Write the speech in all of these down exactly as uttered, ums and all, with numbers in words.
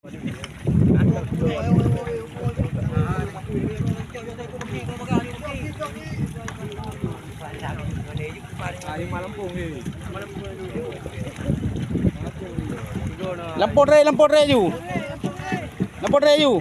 Lampôh trek, lampôh trek ju. Lampôh trek ju.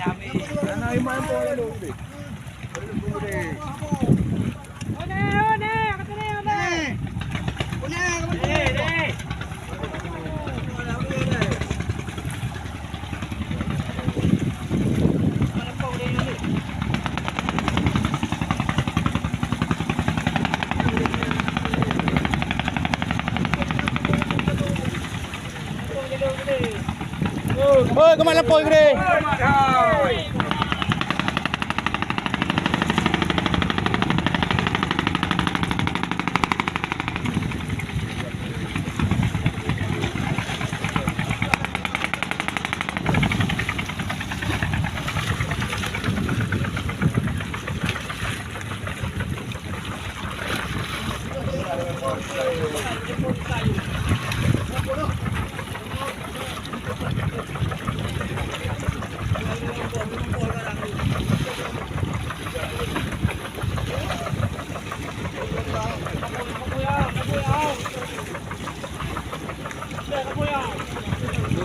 Oi, keumat lampôh, Gurèe.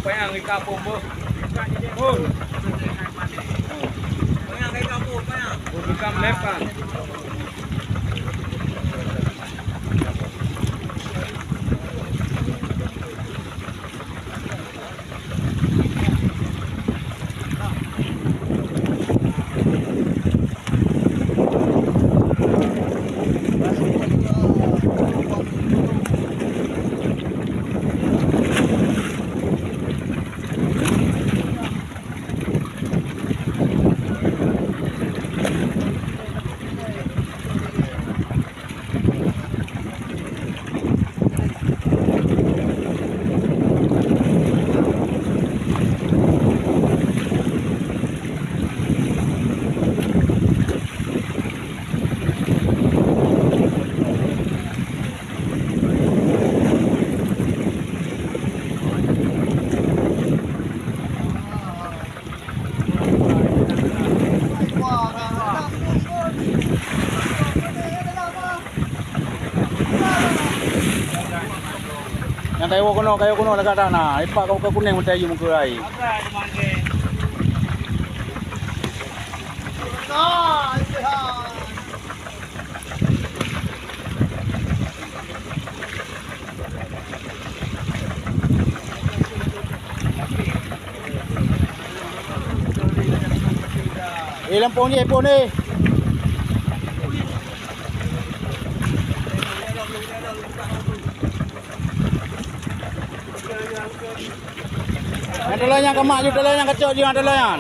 Payang ikat pun beuh. Pun. Payang ikat pun, payang. Pun ikat melepas. Nyang kayu keunoe, kayu keunoe lagak that na. Ipak ka bukon kunéng meuntée yue muka ai. Eh, lampôh jih, lampôh jih. Nyang teulah nyan ka mak ju, teulah nyan ka cok ju, nyang teulah nyan.